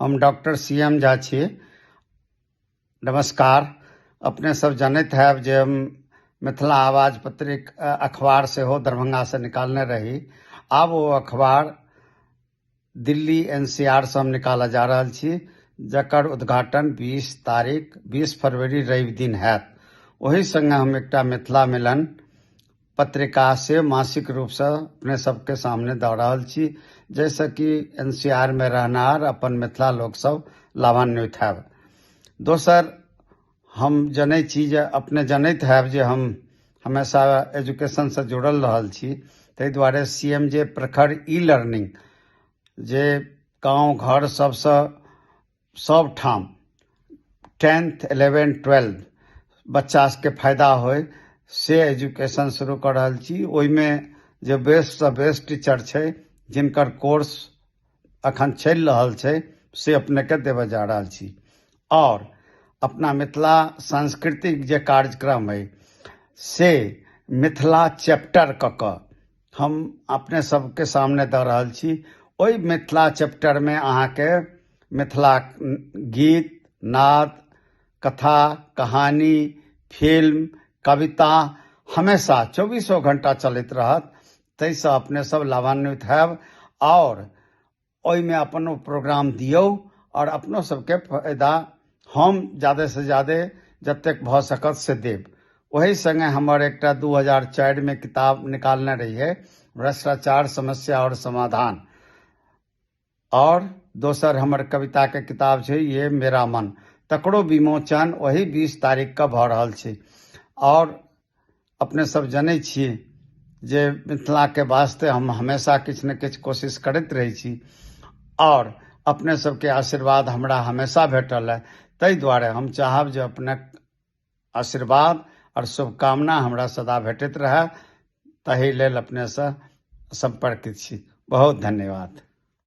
हम doctor C M Jha छी। नमस्कार। अपने सब जनैत हैब जे हम मिथिला आवाज पत्रिक अखबार सेहो दरभंगासँ निकालने रही। आब ओ अखबार दिल्ली एन सी आर सँ हम निकालऽ जा रहल छी, जकर उद्घाटन 20 तारीख 20 फरवरी रवि दिन हैत। ओहि सङ्गे हम एकटा मिथिला मिलन पत्रिका से मासिक रूपसँ अपने सबके सामने दऽ रहल छी, जाहिसँ कि एन सी आर मे रहनिहार अपन मिथिला लोकसभ लाभान्वित हैब। दोसर, हम जनै छी जे अपने जनैत हैब जे हम हमेशा एजुकेशनसँ जुड़ल रहल छी, ताहि दुआरे सी एम जे प्रखर ई लर्निंग जे गाँव घर सबसँ सब ठाम 10th 11th 12th बच्चा सबके फायदा होइ से एजुकेशन शुरू कऽ रहल छी। ओहिमे जे बेस्टसँ बेस्ट टीचर छै, जिनकर कोर्स अखन चलि रहल छै, से अपनेके देबऽ जा रहल छी। आओर अपना मिथिला सांस्कृतिक जे कार्यक्रम अइ से मिथिला चैप्टर कऽ कऽ हम अपने सबके सामने दऽ रहल छी। ओहि मिथिला चैप्टरमे अहाँके मिथिला गीत नाद, कथा कहानी, फिल्म, कविता हमेशा चौबीसो घंटा चलैत रहत। ताहिसँ अपने सब लाभान्वित हैब आओर ओहिमे अपनो प्रोग्राम दियौ आओर अपनो सबके फायदा हम जादे से जादे जतेक भऽ सकत से देब। ओहि सङ्गे हमर एकटा 2004 मे किताब निकालने रहियै, भ्रष्टाचार समस्या आओर समाधान, आओर दोसर हमर कविताके किताब छै ये मेरा मन, तकरो विमोचन ओही 20 तारीखके भऽ रहल छै। आओर अपने सब जनै छी जे मिथिलाके वास्ते हम हमेशा किछु ने किछु कोशिश करैत रहै छी आओर अपने सबके आशीर्वाद हमरा हमेशा भेटल है। ताहि दुआरे हम चाहब जे अपनेक आशीर्वाद आओर शुभकामना हमरा सदा भेटैत रहए, ताहि लेल अपनेसँ सम्पर्कित छी। बहुत धन्यवाद।